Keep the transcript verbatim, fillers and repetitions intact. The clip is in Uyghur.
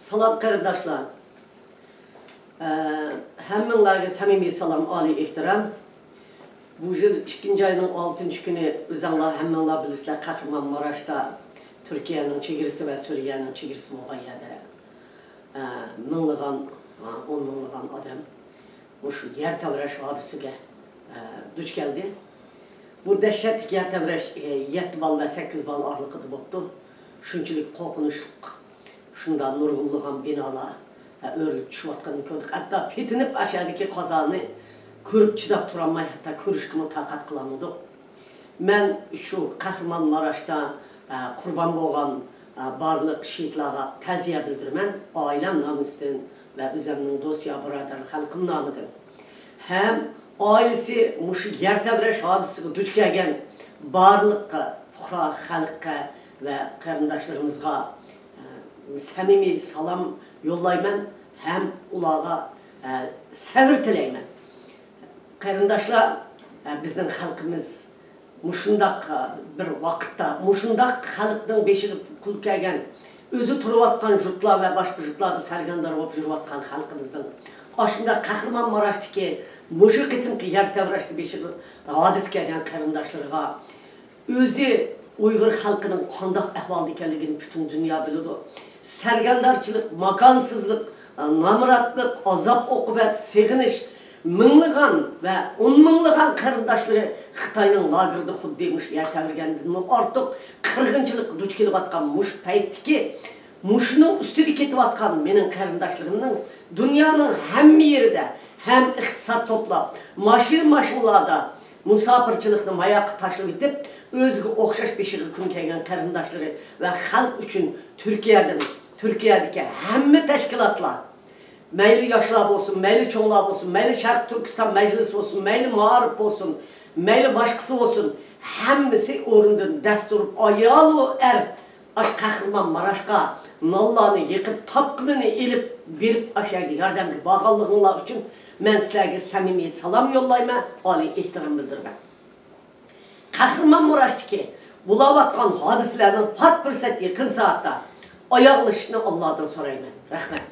سالام قېرىنداشلار. ئە، ھەممىڭلارغا سەمىمىي سالام، ئالىي ئېھتىرام. بۇ يىل ئىككىنچى ئاينىڭ ئالتىنچى كۈنى ئۆزەڭلار ھەممىڭلار بىلىسىلەر، قەھرىمانماراشتا تۈركىيەنىڭ چېگرىسى ۋە سۈرىيەنىڭ چېگرىسى بولغان يەردە، ئە، مىڭلىغان، ئە، ئون مىڭلىغان ئادەم مۇشۇ يەر تەۋرەش ھادىسىگە، ئە، دۇچ كەلدى. بۇ دەھشەتلىك يەر تەۋرەش، ئە، يەتتە بال ۋە سەككىز بال ئارىلىقىدا بوپتۇ. شۇنچىلىك قورقۇنچلۇق، شۇنداق نۇرغۇنلىغان بىنالار، ئە، ئۆرۈلۈپ چۈشۈۋاتقىنىنى كۆردۇق. ھەتتا پېتىنىپ ئاشۇ يەردىكى قازانى كۆرۈپ چىداپ تۇرالماي، ھەتتا كۆرۈشكىمۇ تاقەت قىلالمىدۇق. مەن شۇ قەھرىمانماراشتا، ئە، قۇربان بولغان، ئە، بارلىق شېھىتلارغا تەزىيە بىلدۈرىمەن، ئائىلەم نامىسىدىن ۋە ئۆزۈمنىڭ دوست يار بۇرادەر خەلقىم نامىدىن. ھەم ئائىلىسى مۇشۇ يەر تەۋرەش ھادىسىسىگە دۇچ كەلگەن بارلىق پۇقرا خەلققە ۋە قېرىنداشلىرىمىزغا، ئە، سەمىمىي سالام يوللايمەن ھەم ئۇلارغا، ئە، سەۋر تىلەيمەن. قېرىنداشلار، ئە، بىزنىڭ خەلقىمىز مۇشۇنداق، ئە، بىر ۋاقىتتا، مۇشۇنداق خەلقنىڭ بېشىغا كۈن كەلگەن، ئۆزى تۇرۇۋاتقان يۇرتلار ۋە باشقا يۇرتلاردا سەرگەردان بولۇپ يۈرۈۋاتقان خەلقىمىزنىڭ ئاشۇنداق قەھرىمانماراشتىكى مۇشۇ قېتىمقى يەر تەۋرەشتە بېشىغا ھادىسە كەلگەن قېرىنداشلىرىغا، ئۆزى ئۇيغۇر خەلقىنىڭ قانداق ئەھۋالدا ئىكەنلىكىنى پۈتۈن دۇنيا بىلىدۇ. سەرگەردانچىلىق، ماكانسىزلىق، نامراتلىق، ئازاب-ئوقۇبەت، سېغىنىش، مىڭلىغان ۋە ئون مىڭلىغان قېرىنداشلىرى خىتاينىڭ لاگېرىدا خۇددى مۇشۇ يەر تەۋرىگەندىنمۇ ئارتۇق قىرغىنچىلىققا دۇچ كېلىۋاتقان مۇشۇ پەيتتىكى، مۇشۇنىڭ ئۈستىدە كېتىۋاتقان مېنىڭ قېرىنداشلىرىمنىڭ دۇنيانىڭ ھەممە يېرىدە ھەم ئىقتىساد توپلاپ، ماشىنا-ماشىنىلاردا مۇساپىرچىلىقنى ماياققا تاشلىۋېتىپ، ئۆزىگە ئوخشاش بېشىغا كۈن كەلگەن قېرىنداشلىرى ۋە خەلق ئۈچۈن تۈركىيەدىن، تۈركىيەدىكى ھەممە تەشكىلاتلار، مەيلى ياشلار بولسۇن، مەيلى چوڭلار بولسۇن، مەيلى شەرقىي تۈركىستان مەجلىسى بولسۇن، مەيلى مائارىپ بولسۇن، مەيلى باشقىسى بولسۇن، ھەممىسى ئورنىدىن دەس تۇرۇپ، ئايالۇ ئەر ئاشۇ قەھرىمانماراشقا نانلارنى يېقىپ، تاپقىنىنى ئېلىپ بېرىپ، ئاشۇ يەرگە ياردەمگە بارغانلىقىڭلار ئۈچۈن مەن سىلەرگە سەمىمىي سالام يوللايمەن، ئالىي ئېھتىرام بىلدۈرىمەن. قەھرىمانماراشتىكى بولاۋاتقان ھادىسىلەرنىڭ پات پۇرسەت يېقىن سائەتتە ئاياغلىشىشىنى ئاللادىن سورايمەن. رەھمەت.